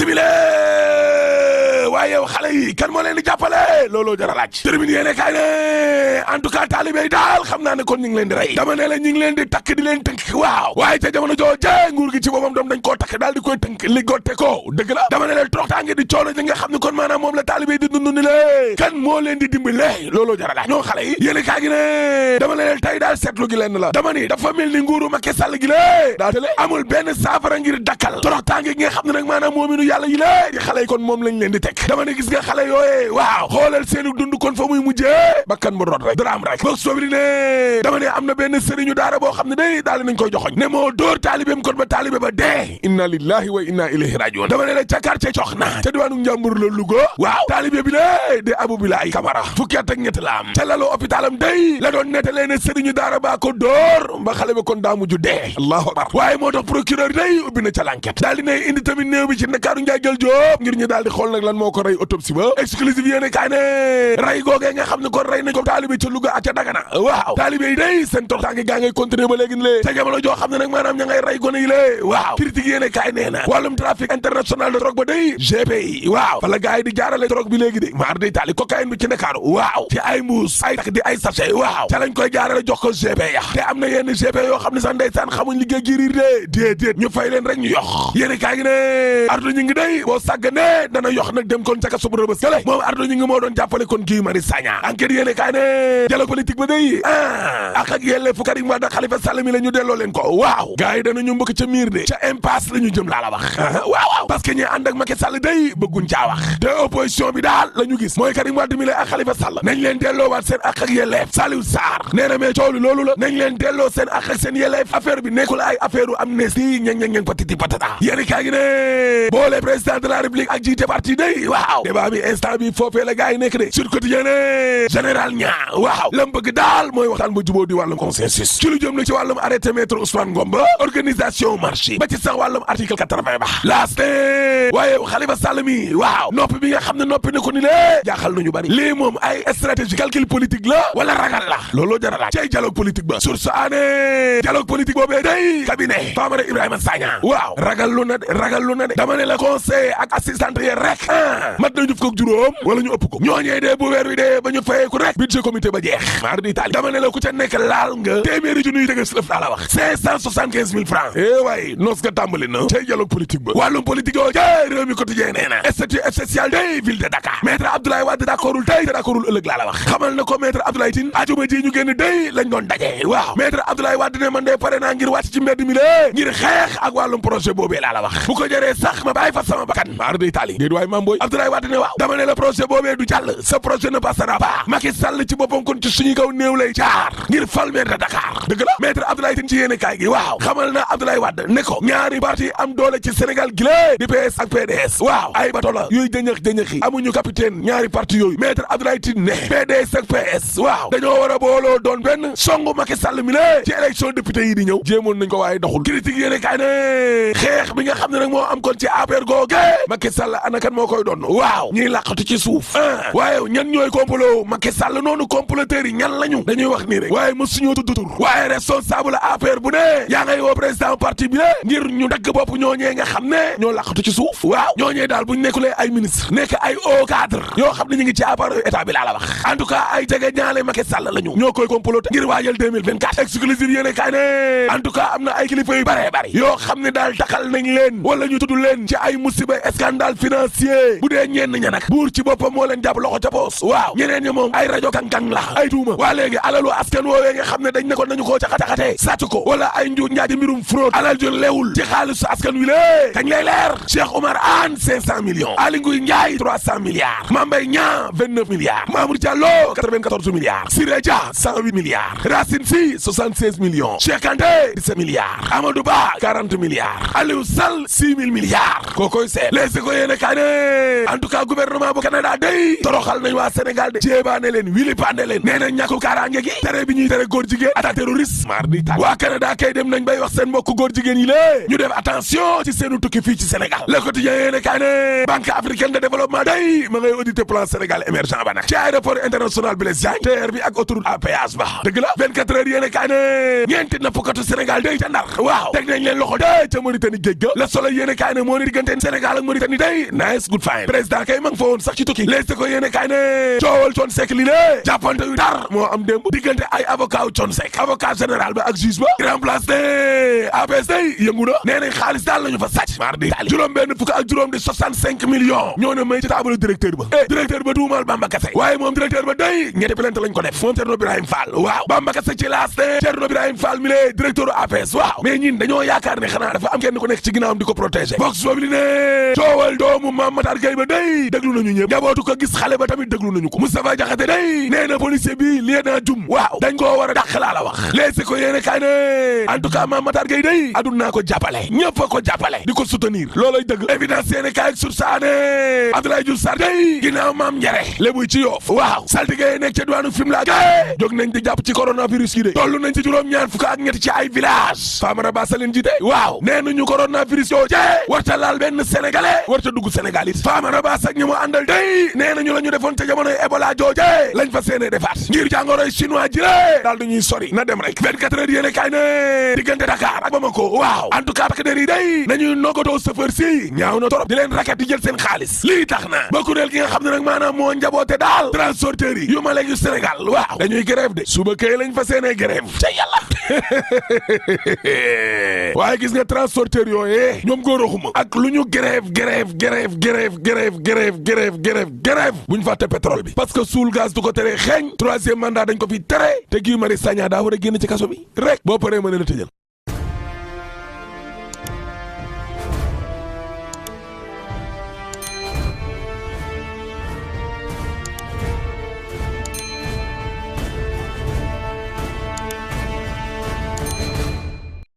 simile waaye yow xale yi kan moo leen di jàppale looloo jar a laaj termine yéene kaay ne en tout cas taalibe yi daal xam naa ne kon ñu ngi leen di rey dama ne la ñu ngi leen di takk di leen tënk waaw waaye ca jamono jooje nguur gi ci boppam doom dañ koo takk daal di koy tënk ligote ko dëgg la dama ne leen toroxtaange di coono li nga xam ne kon maanaam moom la taalibe yi di dund ni le kan moo leen di dimbale looloo jar a laaj ñoo xale yi yéene kaay gi ne dama ne leen tey daal seetlu gi leen la dama ni dafa mel ni nguuru Macky Sall gi lée daa tale amul benn saafara ngir dakkal toroxtaange gi nga xam ne nag maanaam moominu yàlla yi lée di xale yi kon moom lañ leen di teg dama ne gis nga xale yooyee waaw xoolal seenu dund kon fa muy mujjee bakkan mu rot rek dara am rek boog sobri ne dama ne am na benn sëriñu daara boo xam ne day daal nañ koy joxoñ ne moo dóor taalibeem kon ba taalibe ba dee inna lillahi wa inna ilayhi rajiun dama ne la ca quartier cox na ca diwaanu Njàmbur la Louga waaw taalibe bi lée de Abou Bilaay Kamara fukki at ak ñett la am ca lalu hôpitalam day la doon nettalee ne sëriñu daara baa ko dóor ba xale ba kon daa mujj dee allahu akbar waaye moo tax procureur day ubbi na ca l'enquête daal di ne indi tamit néew bi ci Ndakaaru Njaay jël Jóob ngir ñu daal di xool nag lan moo ko rey autopsie ba exclusive yéene kaay ne rey googee nga xam ne kon rey nañ ko taalibe ca Louga ak ca Dagana waaw taalibe yi day seen toroxtaange gaa ngay continuer ba léegi lée ca jamono joo xam ne nag maanaam ña ngay rey gone yi lée waaw critique yéene kaay nee na wàllum trafic international de drogue ba day GPI waaw fa la gaa yi di jaarale drogue bi léegi de maar day taali cocaïne bi ci Ndakaaru waaw ci ay mbuus ay tak di ay sachet waaw ca lañ koy jaarale jox ko GPI te am na yenn GPI yoo xam ne sax ndeysaan xamuñ liggéey giriir de déedéet ñu fay leen rek ñu yox yéene kaay gi ne ardo ñu ngi day boo sàggane dana yox nag dem kon ca kaso bu Rebeuss kale moom ardo ñu ngi moo doon jàppale kon Guy Marius Sagna enquête yéene kaay ne dialogue politique ba day ak yelleefu Karim Wade Khalifa Sall mi la ñu delloo leen ko waaw gars yi danañu mbëkk ca miir de ca impasse la ñu jëm laa la wax waaw parce que ñi ànd ak Macky Sall day bëgguñ caa wax te opposition bi daal la ñu gis mooy Karim Wade mi la ak Khalifa Sall nañ leen delloowaat seen ak yelleef Saliou Sarr nee na mais coow li loolu la nañ leen delloo seen ak seen yelleef affaire bi nekkul ay affaire u amnistie ñeng patiti patata yéeni kaa ngi ne boole président de la république ak jiite parti day waaw débat bi instant bi foofee la gars yi nekk de sur quotidien général ñaa waaw lam bëgg daal mooy waxtaan ba jubóo di wàllum consensus ci lu jëm na ci wàllum arrêté maître Ousmane Ngom ba organisation marché ba ci sax wàllum article 80 ba laas ne waaye Khalifa Sall mi waaw noppi bi nga xam ne noppi na ko ni lée jaaxal nañu bari lii moom ay stratégie calcul politique la wala ragal la looloo jar a laaj cay dialogue politique ba source aané dialogue politique boobee day cabinet Famara Ibrahima Sagna waaw ragal lu na de dama ne la conseil ak assistante yi rek mat nañu fukk ak juróom wala ñu ëpp ko ñooñee dee bu weer wi dee ba ñu fayeeku rek budget comité ba jeex maar di Italie dama ne la ku ca nekk laal nga téeméeri junniy dëgg si lëf daa la wax 575 000 francs waaye noos nga tàmbali na cay dialogue politique ba wàllum politique yoo jee réew mi quotidien nee na statut spécial day ville de Dakar maître Abdoulaye Wade d'accordul tey te d'accordul ëllëg laa la wax xamal na ko maître Abdoulaye Tine ajuma ji ñu génn day lañ doon daje waaw maître Abdoulaye Wade ne man de pare naa ngir wàcc ci mbedd mi lée ngir xeex ak wàllum projet boobee laa la wax bu ko jëree sax ma bàyyi fa sama bakkan maar de Italie déet waay mam booy Abdoulaye Wade ne waaw dama ne la projet boobee du jàll sa projet ne passera pas Macky Sall ci boppam kon ci suñu kaw néew lay jaar ngir fal maire de Dakar dëgg la maître Abdoulaye Tine ci yéene kaay gi waaw xamal na Abdoulaye Wade ne ko ñaari parti am doole ci Sénégal gi lée di PS ak PDS waaw ay bato la yooyu jëñëx-jëñëxi amuñu capitaine ñaari parti yooyu maître Abdoulaye Tine ne PDS ak PS waaw dañoo war a booloo doon benn songu Macky Sall mi lée ci élection député yi di ñëw jéemoon nañ ko waaye doxul critique yéene kaay ne xeex bi nga xam ne nag moo am kon ci APR googe Macky Sall anakan moo koy doon waaw ñiy làqatu ci suuf waaye ñan ñooy complot Macky Sall noonu comploteurs yi ñan lañu dañuy wax nii rek waaye mësuñoo tudd tur waaye responsable APR bu ne yaa ngay woo président parti bi ngir ñu dagg bopp ñooñee nga xam ne ñoo làqatu ci suuf waaw ñooñee daal buñ nekkulee ay ministre nekk ay haut cadre yoo xam ne ñu ngi ci appareil état bi laa la wax en tout cas ay jege ñaale Macky Sall lañu ñoo koy comploter ngir waajal 2024 exclusive yéene kaay ne en tout cas am na ay kilifa yu bare bari yoo xam ne daal taxal nañ leen wala ñu tudd leen ci ay musiba scandale financier bu dee ñenn ña nag buur ci boppam moo leen jàpp loxo ca poos waaw ñeneen ñi moom ay rajo kankang la ay tuuma waa léegi alalu askan woowee nga xam ne dañ ne ko nañu koo caxat-caxatee sàcc ko wala ay njuuj njaaji mbirum fraude alal ju leewul ci xaalisu askan wi lée kañ lay leer Cheikh Oumar Anne 500 millions Aly Ngouille Ndiaye 300 milliards Mame Mbaye Niang 29 milliards Mamour Diallo 94 milliards Siré Dia 108 milliards Racine Sy 76 millions Cheikh Kanté 17 milliards Amadou Ba 40 milliards Aliou Sall 6 000 milliards kookoy seet les ko yéene kaa ne en tout cas gouvernement bu Canada day toroxal nañ waa Sénégal de jéebaane leen wili pande leen nee na ñàkku kaaraange gi tere bi ñuy tere góor jigéen attaque terroriste mar di tàgg waa Canada kay dem nañ bay wax seen mbokk góor jigéen yi lée ñu def attention ci seenu tukki fii ci Sénégal le quotidien yéene kaay ne banque africaine de développement day ma ngay auditer plan Sénégal émergent ba nag ci aéroport international Blaise Diagne TER bi ak autoroute à péage ba dëgg la 24 heures yéene kaay ne ñeenti nappkatu Sénégal day ca Ndar waaw teg nañ leen loxo day ca Mauritanie géej ga le Soleil yéene kaay ne moo ni diggante Sénégal ak Mauritanie day nice good fine président kay ma nga fa woon sax ci tukki Les Échos yéene kaay ne coowal Thione Seck li lée jàppante yu tar moo am démb diggante ay avocat yu Thione Seck avocat général ba ak juge ba grand place de APS day yëngu na nee nañ xaalis daal lañu fa sàcc mardi juróom benn fukk ak juróom di 65 millions ñoo ne may ci table directeur ba directeur ba tuumal Bamba Kassé waaye moom directeur ba day ñetti plainte lañ ko def moom Thierno Birahim Fall waaw Bamba Kassé ci laas ne Thierno Birahim Fall mi lee directeur APS waaw mais ñin dañoo yaakaar ne xanaa dafa am kenn ku nekk ci ginnaawam di ko protéger Vox Populi ne coowal doomu Mame Matar Gueye ba day déglu nañu ñëpp njabootu ko gis xale ba tamit déglu nañu ko Moustapha Diakhaté day nee na policier bi lieutenant Dioum waaw dañ koo war a dàq laa la wax léegi ko yéene kaay ne en tout cas Mame Matar Gueye day aduna ko jàppale ñëpp a ko jàppale di ko soutenir looloy dëgg évidence yéene kaay ak sursaane Abdoulaye Diouf Sarr day ginnaaw maam njare lébuy ci Yoff waaw saltige nekk ca diwaanu Fimela ga jóg nañ di jàpp ci coronavirus yi de toll nañ ci juróom-ñaar fukk ak ñett ci ay village Famara Ba Saline jiite waaw nee nañu coronavirus yoo jee warta laal benn sénégalais warta dugg Sénégal it Famara Ba sax ñu mu àndal day nee nañu la ñu defoon ca jamonoy Ebola jooje lañ fa séene defaat ngir jàngoroy chinois ji lée daal dañuy sori na dem rek 24 heures yéene kaay ne diggante Dakar ak Bamako waaw en tout cas takk der yi day nañuy noggatoo chauffeur si ñaaw na torop di leen raket di jël seen xaalis lii tax na ba kuréel gi nga xam ne nag maanaam moo njaboote daal transporteurs yi yu ma léegi Sénégal waaw dañuy grève de suba kay lañ fa séene grève ca yàlla waaye gis nga transporteurs yooyee ñoom góoroxuma ak lu ñu grève buñ fàtte pétrole bi parce que suul gaz du ko tere xeeñ troisième mandat dañ ko fi tere te Guy Marius Sagna daa war a génn ci kaso bi rek boo paree mën a la tëjal